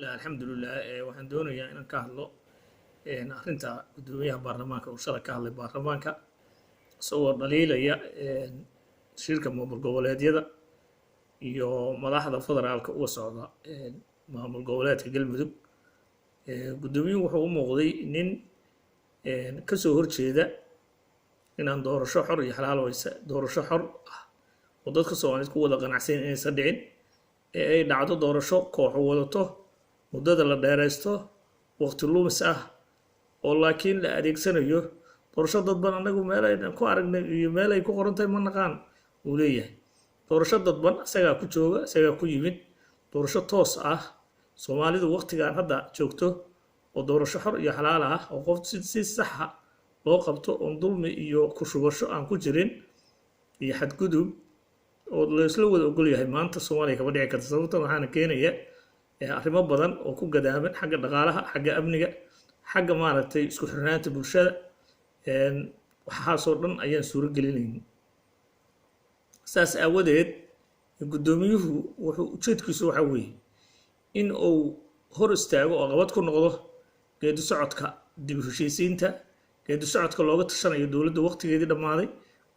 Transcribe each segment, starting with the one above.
Bismillaah, alxamdulilah. Waxaan doonayaa inaan ka hadlo arrinta guddoomiyaha baarlamaanka uu shalay ka hadlay baarlamaanka, isagoo dhaliilaya shirka maamul goboleedyada iyo madaxda federaalka uga socda maamul goboleedka Galmudug. Guddoomiyuhu wuxuu u muuqday nin kasoo horjeeda inaan doorasho xor iyo xalaal wayse, doorasho xor ah oo dadka Soomaaliyeed ku wada qanacsan inaysan dhicin, ee ay dhacdo doorasho kooxu wadato, muddada la dheeraysto, waqti lumis ah, oo laakiin la adeegsanayo doorasho dadban. Anagu meel aynan ku aragnay iyo meel ay ku qoran tahay ma naqaan, uu leeyahay. Doorasho dadban isagaa ku jooga, isagaa ku yimid. Doorasho toos ah Soomaalidu waqtigan hadda joogto oo doorasho xor iyo xalaal ah oo qof si saxa loo qabto, oon dulmi iyo ku shubasho aan ku jirin iyo xadgudub, oo laysla wada ogol yahay, maanta Soomaaliya kama dhici karta. Sababtan waxaana keenaya arrimo badan oo ku gadaaman xagga dhaqaalaha, xagga amniga, xagga maaragtay isku xirnaanta bulshada. Waxaasoo dhan ayaan suuro gelinaynin. Saas aawadeed guddoomiyuhu wuxuu ujeedkiisu waxa weeye in uu hor istaago oo qabad ku noqdo geedi socodka dib u heshiisiinta, geedi socodka looga tashanayo dowladda waqtigeedii dhammaaday,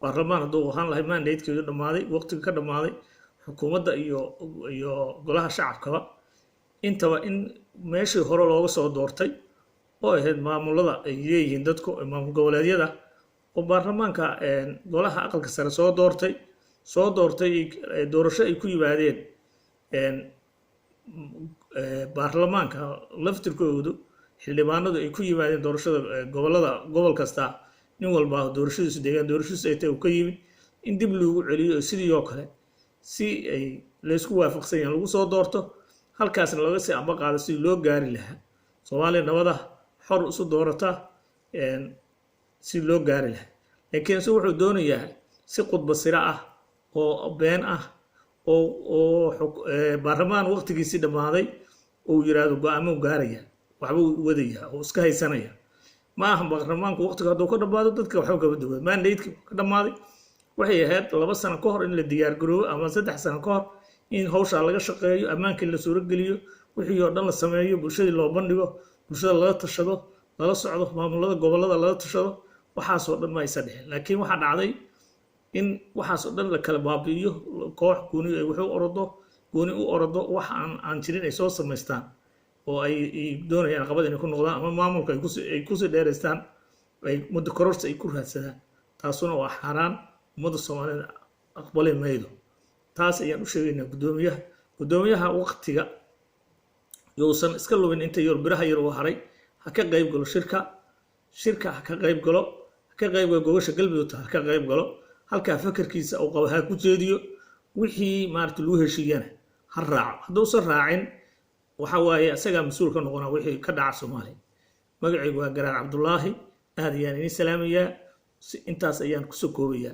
baarlamaan hadduu ahaan lahay mandatekeedu dhammaaday, waqtiga ka dhammaaday, xukuumadda iyo golaha shacabkaba intaba, in meeshii hore looga soo doortay oo ahayd maamulada ay leeyihiin dadku, maamul goboleedyada oo baarlamaanka golaha aqalka sare soo doortay, doorasho ay ku yimaadeen baarlamaanka laftirkoodu, xildhibaanadu ay ku yimaadeen doorashada gobolada, gobol kasta nin walba doorashadiisu deegaan doorashadiisu ay tahay uu ka yimid, in dib loogu celiyo sidii oo kale si ay laysku waafaqsan yahay lagu soo doorto, halkaasna laga sii amba qaado sidii loo gaari lahaa Soomaaliya nabada xor isu doorata si loo gaari lahaa. Laakiin se wuxuu doonayaa si khudba sira ah oo been ah oo baarlamaan waqtigiisii dhammaaday uu yiraahdo go-aamuu gaaraya, waxbuu wadaya oo iska haysanaya. Ma aha, baarlamaanku waqtiga hadduu ka dhammaado dadka waxba kama duwan. Mandate ka dhammaaday waxay ahayd 2 sano ka hor in la diyaar garoobo ama 3 sano ka hor in hawshaa laga shaqeeyo, ammaankii la suurogeliyo, wixii oo dhan la sameeyo, bulshadii loo bandhigo, bulshada lala tashado, lala socdo maamulada gobollada lala tashado. Waxaasoo dhan ma aysan dhicin, laakiin waxaa dhacday in waxaasoo dhan la kala baabi'iyo, koox gooni ay wax u orodo, gooni u orodo, wax aan jirin ay soo samaystaan oo ay doonayaan qabad inay ku noqdaan ama maamulka ay kusii dheeraystaan, ay muddo kororsi ay ku raadsadaan. Taasuna waa xaaraan, ummadda Soomaalida aqbali maydo. Taas ayaan u sheegaynaa guddoomiyaha. Guddoomiyaha waqtiga yousan iska lumin, inta yar biraha yar uu haray ha ka qayb galo shirka. Shirka ha ka qayb galo, ha ka qayb galo gogosha Galmudugta, ha ka qayb galo halkaa, fakarkiisa uu qabo ha ku jeediyo, wixii maarata lagu heshiiyana ha raaco. Hadduusan raacin, waxa waaye isagaa mas-uul ka noqonaa wixii ka dhaca Soomaaliya. Magacaygu waa Garaar Cabdulaahi. Aad ayaan idiin salaamayaa. Intaas ayaan kusoo koobayaa.